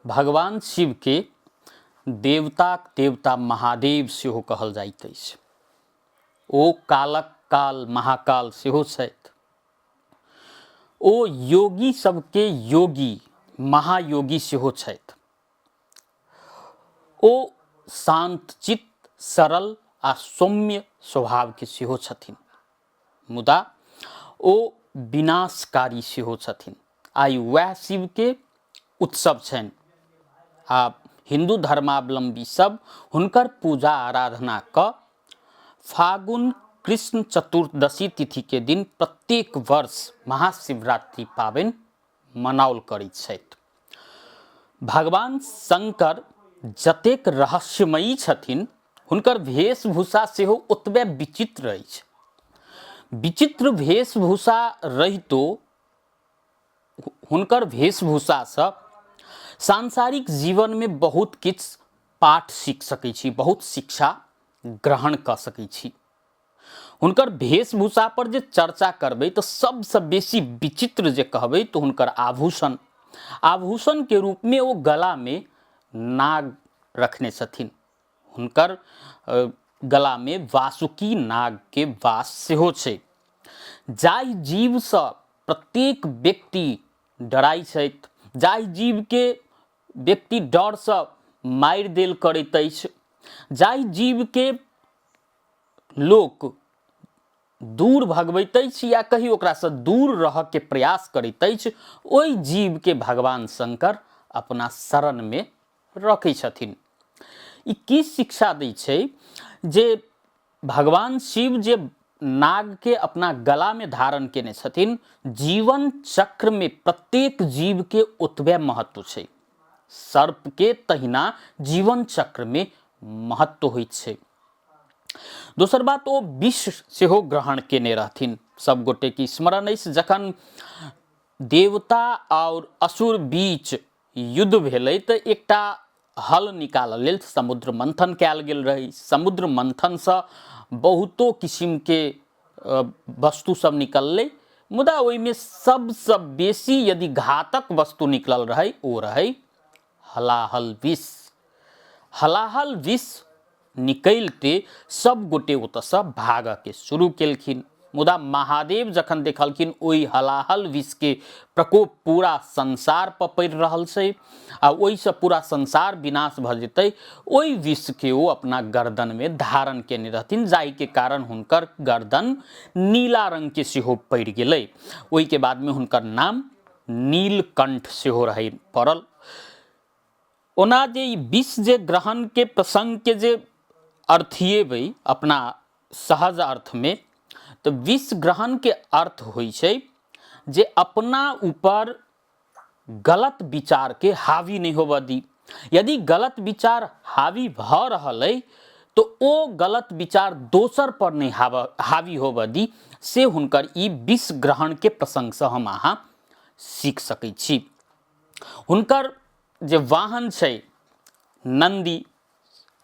भगवान शिवके देवताक देवता महादेव सेहो कहल जाइत अछि। ओ कालक काल महाकाल सेहो छथि। ओ योगी सबके योगी महायोगी सेहो छथि। ओ शान्तचित्त, सरल आ सौम्य स्वभावके सेहो छथिन, मुदा ओ विनाशकारी सेहो छथिन। आइ वएह शिवके उत्सव छनि आ हिन्दू धर्मावलम्बी सब हुनकर पूजा आराधना कऽ फागुन कृष्ण चतुर्दशी तिथिके दिन प्रत्येक वर्ष महाशिवरात्रि पाबनि मनाओल करैत छथि। भगवान शंकर जतेक रहस्यमयी छथिन, हुनकर वेशभूषा सेहो ओतबे विचित्र अछि। विचित्र वेशभूषा रहितो हुनकर वेशभूषासँ सांसारिक जीवनमे बहुत किछु पाठ सीख सकै छी, बहुत शिक्षा ग्रहण कऽ सकै छी। हुनकर वेशभूषा पर जे चर्चा करबै तऽ सबसँ बेसी विचित्र जे कहबै तऽ हुनकर आभूषण। आभूषणके रूपमे ओ गलामे नाग रखने छथिन। हुनकर गलामे वासुकी नागके वास सेहो छै। जाहि जीवसँ प्रत्येक व्यक्ति डराइ छथि, जाहि जीवके व्यक्ति डरसँ मारि देल करैत अछि, जाहि जीवके लोक दूर भगबैत अछि या कही ओकरासँ दूर रहऽके प्रयास करैत अछि, ओहि जीवके भगवान शंकर अपना शरणमे रखै छथिन। ई की शिक्षा दै छै जे भगवान शिव जे नागके अपना गलामे धारण केने छथिन, जीवन चक्रमे प्रत्येक जीवके ओतबे महत्व छै। सर्पके तहिना जीवन चक्रमे महत्व होइत छै। दोसर बात, ओ विष सेहो ग्रहण केने रहथिन। सब गोटेके स्मरण अछि, जखन देवता आओर असुर बीच युद्ध भेलै तऽ एकटा हल निकालऽ लेल समुद्र मंथन कयल गेल रहै। समुद्र मंथनसँ बहुतो किसिमके वस्तु सब निकललै, मुदा ओहिमे सबसँ बेसी यदि घातक वस्तु निकलल रहै ओ रहै हलाहल विष। हलाहल विष निकलिते सब गोटे ओतऽसँ भागऽके शुरू केलखिन, मुदा महादेव जखन देखलखिन ओहि हलाहल विषके प्रकोप पूरा संसार पर पड़ि रहल छै आ ओहिसँ पूरा संसार विनाश भऽ जेतै, ओहि विषके ओ अपना गर्दनमे धारण केने रहथिन, जाहिके कारण हुनकर गर्दन नीला रङ्गके सेहो पड़ि गेलै। ओहिके बादमे हुनकर नाम नीलकंठ सेहो रहै पड़ल। ओना जे ई विष जे ग्रहणके प्रसङ्गके जे अर्थिएबै अपना सहज अर्थमे, तऽ विष ग्रहणके अर्थ होइ छै जे अपना ऊपर गलत विचारके हावी नहि होबऽ दी। यदि गलत विचार हावी भऽ रहल अइ तऽ ओ गलत विचार दोसर पर नहि हावी होबऽ दी, से हुनकर ई विष ग्रहणके प्रसङ्गसँ हम अहाँ सीख सकै छी। हुनकर जे वाहन छै नन्दी,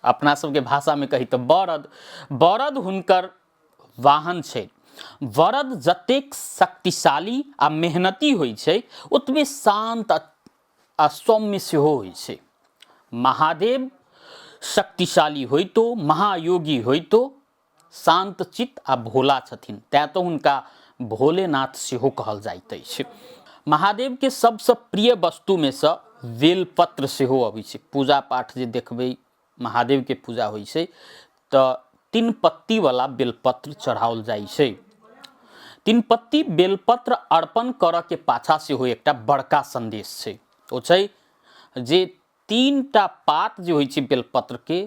अपना सबके भाषामे कही तऽ बरद, बरद हुनकर वाहन छै। बरद जतेक शक्तिशाली आ मेहनती होइ छै, ओतबे शान्त आ सौम्य सेहो होइ छै। महादेव शक्तिशाली होइतो, महायोगी होइतो शान्तचित्त आ भोला छथिन, तैँ तऽ हुनका भोलेनाथ सेहो कहल जाइत अछि। महादेवके सबसँ प्रिय वस्तुमे सँ बेलपत्र सेहो अबै छै। पूजा पाठ जे देखबै, महादेवके पूजा होइ छै तऽ तीन पत्तीवला बेलपत्र चढ़ाओल जाइ छै। तीन पत्ती बेलपत्र अर्पण करऽके पाछाँ सेहो एकटा बड़का सन्देश छै। ओ छै जे तीन टा पात जे होइ छै बेलपत्रके,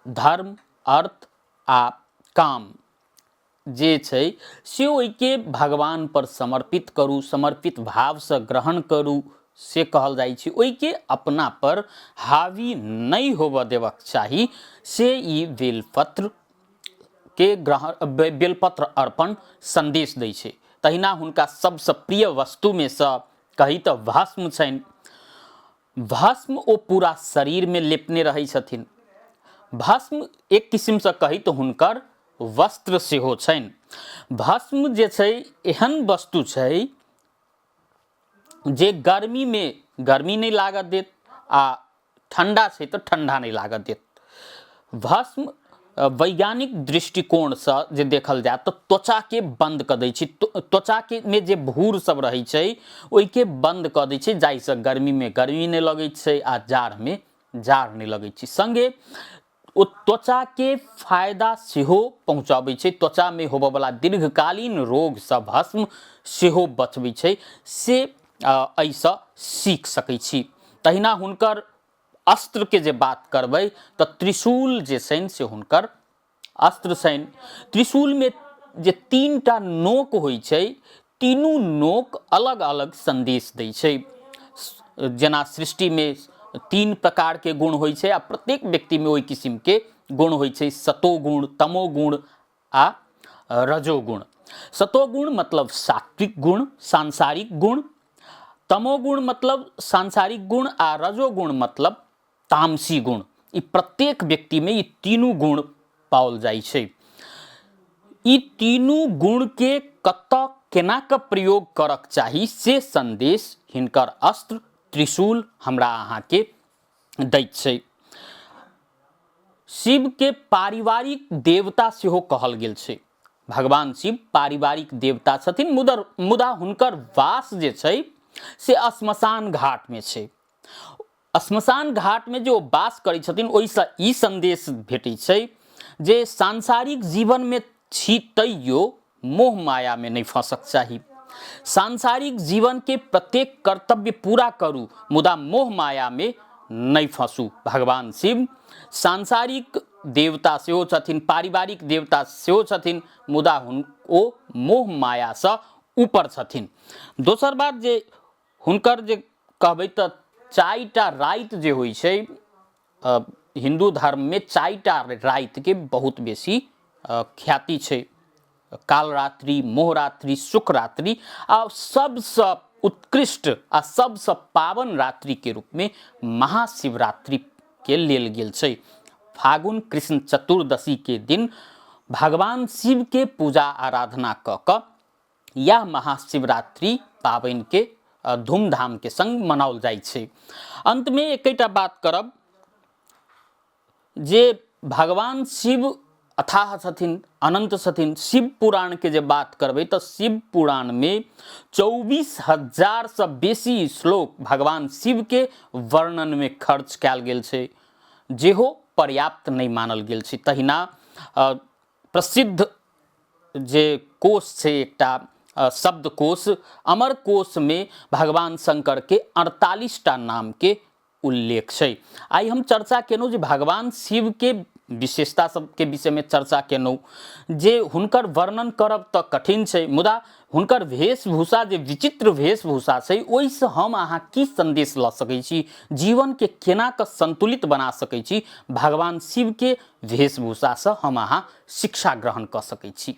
धर्म, अर्थ आ काम जे छै से ओहिके भगवान पर समर्पित करू, समर्पित भावसँ ग्रहण करू से कहल जाइ छै। ओहिके अपना पर हावी नहि होबऽ देबक चाही, से ई बेलपत्र के ग्रहण, बेलपत्र अर्पण सन्देश दै छै। तहिना हुनका सबसँ प्रिय वस्तुमे सँ कही तऽ भस्म छनि। भस्म ओ पूरा शरीरमे लेपने रहै छथिन। भस्म एक किसिमसँ कही तऽ हुनकर वस्त्र सेहो छनि। भस्म जे छै एहन वस्तु छै जे गर्मीमे गर्मी नहि लागऽ देत आ ठण्डा छै तऽ ठण्डा नहि लागऽ देत। भस्म वैज्ञानिक दृष्टिकोणसँ जे देखल जाय तऽ त्वचाके बन्द कऽ दै छै। त्वचाके मे जे भूर सब रहै छै ओहिके बन्द कऽ दै छै, जाहिसँ गर्मीमे गर्मी नहि लगै छै आ जाड़मे जाड़ नहि लगै छै। सङ्गे ओ त्वचाके फायदा सेहो पहुँचाबै छै। त्वचामे होबऽवला दीर्घकालीन रोगसँ भस्म सेहो बचबै छै, से एहिसँ सीख सकै छी। तहिना हुनकर अस्त्रके जे बात करबै तऽ त्रिशूल जे छनि से हुनकर अस्त्र छनि। त्रिशूलमे जे 3टा नोक होइ छै, तीनू नोक अलग अलग सन्देश दै छै। जेना सृष्टिमे 3 प्रकारके गुण होइ छै आ प्रत्येक व्यक्तिमे ओहि किसिमके गुण होइ छै, सतोगुण, तमोगुण आ रजोगुण। सतोगुण मतलब सात्विक गुण, सांसारिक गुण, तमोगुण मतलब सांसारिक गुण आ रजोगुण मतलब तामसी गुण। ई प्रत्येक व्यक्तिमे ई तीनू गुण पाओल जाइ छै। ई तीनू गुणके कतऽ केना कऽ प्रयोग करक चाही से सन्देश हिनकर अस्त्र त्रिशूल हमरा अहाँके दैत छै। शिवके पारिवारिक देवता सेहो कहल गेल छै। भगवान शिव पारिवारिक देवता छथिन, मुदा मुदा हुनकर वास जे छै से श्मशान घाटमे छै। श्मशान घाटमे जे ओ वास करै छथिन ओहिसँ ई सन्देश भेटै छै जे सांसारिक जीवनमे छी तैयो मोह मायामे नहि फँसक चाही। सांसारिक जीवनके प्रत्येक कर्तव्य पूरा करू, मुदा मोह मायामे नहि फँसू। भगवान शिव सांसारिक देवता सेहो छथिन, पारिवारिक देवता सेहो छथिन, मुदा हुन ओ मोह मायासँ ऊपर छथिन। दोसर बात जे हुनकर जे कहबै तऽ 4टा राति जे होइ छै हिन्दू धर्ममे, 4टा रातिके बहुत बेसी ख्याति छै। कालरात्रि, मोहरात्रि, सुखरात्रि आ सबसँ उत्कृष्ट आ सबसँ पावन रात्रिके रूपमे महाशिवरात्रिके लेल गेल छै। फागुन कृष्ण चतुर्दशीके दिन भगवान शिवके पूजा आराधना कऽ कऽ यह महाशिवरात्रि पाबनिके धूमधामके संग मनाओल जाइ छै। अंतमे एकेटा बात करब जे भगवान शिव अथाह छथिन, अनंत छथिन। शिव पुराणके जे बात करबै तऽ शिव पुराणमे 24,000सँ बेसी श्लोक भगवान शिवके वर्णनमे खर्च कयल गेल छै, जेहो पर्याप्त नहि मानल गेल छै। तहिना प्रसिद्ध जे कोश छै एकटा शब्दकोश अमर कोशमे भगवान शंकरके 48टा नामके उल्लेख छै। आइ हम चर्चा केलहुँ जे भगवान शिवके विशेषता सबके विषयमे चर्चा केलहुँ जे हुनकर वर्णन करब तऽ कठिन छै, मुदा हुनकर वेशभूषा जे विचित्र वेशभूषा छै ओहिसँ हम अहाँ की सन्देश लऽ सकै छी, जीवनके केना कऽ संतुलित बना सकै छी, भगवान शिवके वेशभूषासँ हम अहाँ शिक्षा ग्रहण कऽ सकै छी।